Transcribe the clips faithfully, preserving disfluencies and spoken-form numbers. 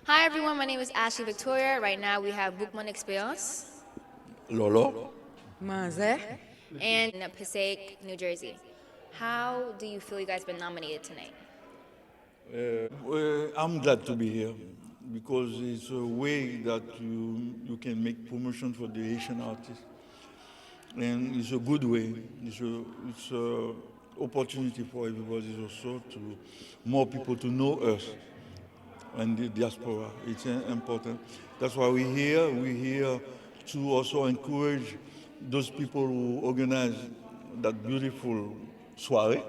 Hi everyone, my name is Ashley Victoria. Right now we have Boukman Experience. Lolo. Manzè. And Passaic, New Jersey. How do you feel you guys been nominated tonight? Uh, well, I'm glad to be here because it's a way that you you can make promotion for the Haitian artists, and it's a good way. It's a it's a opportunity for everybody also to more people to know us and the diaspora. It's uh, important. That's why we're here. We're here to also encourage those people who organize that beautiful soirée.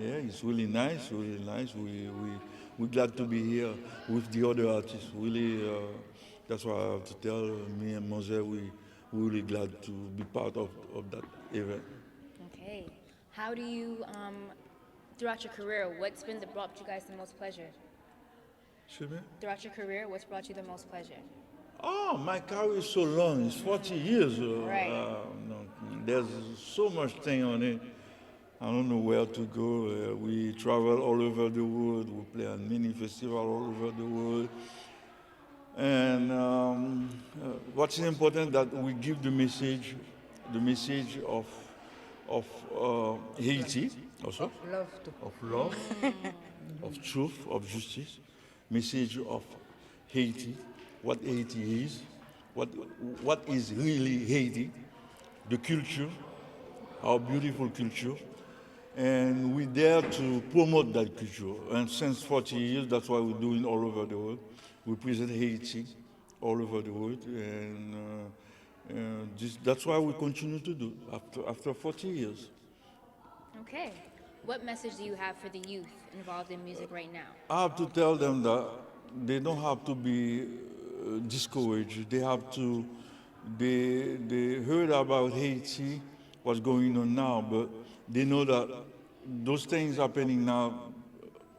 Yeah, it's really nice, really nice. We we we glad to be here with the other artists. Really, uh, that's why I have to tell me and Manzè, we we really glad to be part of of that event. Okay. How do you, um, throughout your career, what's been the brought you guys the most pleasure? Excuse me? Throughout your career, what's brought you the most pleasure? Oh, my career is so long. It's forty years. Uh, Right. uh, no, there's so much thing on it. I don't know where to go. Uh, we travel all over the world. We play at many festivals all over the world. And um, uh, what's important that we give the message, the message of of uh, Haiti also, Love to. Of love, of truth, of justice, message of Haiti, what Haiti is, what what is really Haiti, the culture, our beautiful culture, and we dare to promote that culture. And since forty years, that's why we're doing all over the world. We present Haiti all over the world, and uh, uh, this, that's why we continue to do after after forty years. Okay. What message do you have for the youth involved in music right now? I have to tell them that they don't have to be uh, discouraged. They have to. They they heard about Haiti, what's going on now, but they know that those things happening now,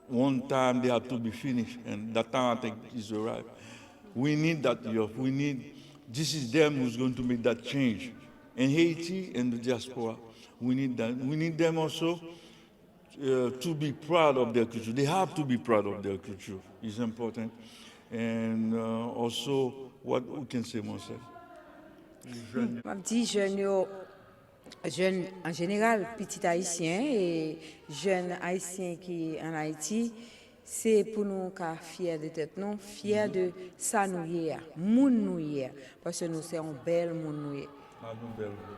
one time they have to be finished, and that time I think is arrived. We need that youth. We need. This is them who's going to make that change in Haiti and the diaspora. We need that. We need them also uh, to be proud of their culture. They have to be proud of their culture. It's important. And uh, also, what we can say, Marcel? M ap di jèn yo, jèn an jeneral, pitit ayisyen e jèn ayisyen ki an Ayiti, se pou nou ka fyè de tèt nou, fyè de sa nou ye a, moun nou ye a, paske nou se yon bèl moun nou ye.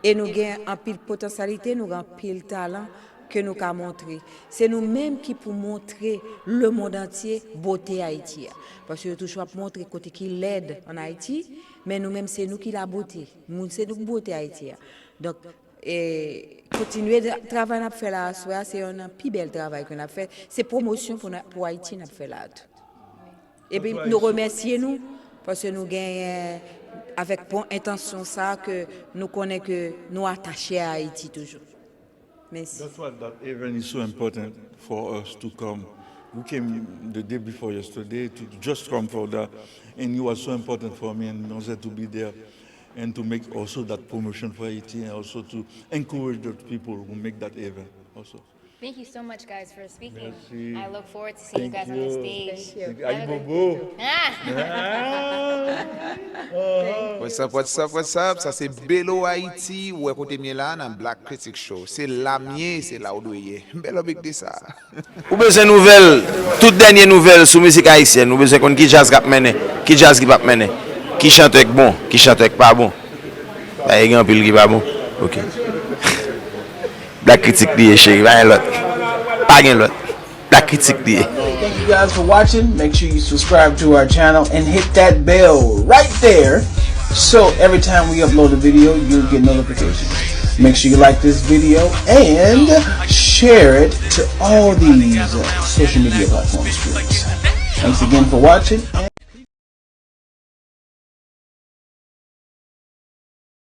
E nou gen anpil potansyalite, nou gen anpil talan ke nou ka montre. Se nou menm ki pou montre lemonn antye bote Ayiti a. Paske yo toujou ap montre kote ki lèd an Ayiti, men nou menm se nou ki labote. Moun se nou k bote Ayiti a. Donk, e, kontinye travay n ap fè la aswè a, se youn nan pi bèl travay ke n ap fè. Se pwomosyon pou, pou Ayiti n ap fè la a tou. Epi nou remèsye nou paske nou genyen avèk bon entansyon sa ke nou konnen ke nou atache a Ayiti toujou. Mèsi. That's why that event is so important for us to come. We came the day before yesterday to just come for that, and it was so important for me and Manzè to be there and to make also that promotion for Haiti and also to encourage those people who make that event also. Thank you so much, guys, for speaking. Merci. I look forward to seeing you guys on the stage. Ayibobo. Ah! Ah. What's up, what's up, what's up? Sa se Belo Haiti, ou wè kote m ye la nan Black Critic Show. Se la m ye, se la w dwe ye. Bèl obik de sa. Ou bezwen nouvèl, tout dènye nouvèl sou mizik ayisyèn. Ou bezwen konn ki djaz k ap mennen, ki djaz ki p ap mennen, ki chantè k bon, ki chantè k pa bon. Paske gen anpil ki pa bon. Ok. Black Critic li ye, cheri, pa gen lòt. Pa gen lòt. Black Critic li ye. Thank you guys for watching. Make sure you subscribe to our channel and hit that bell right there so every time we upload a video, you'll get notifications. Make sure you like this video and share it to all these uh, social media platforms, please. Thanks again for watching.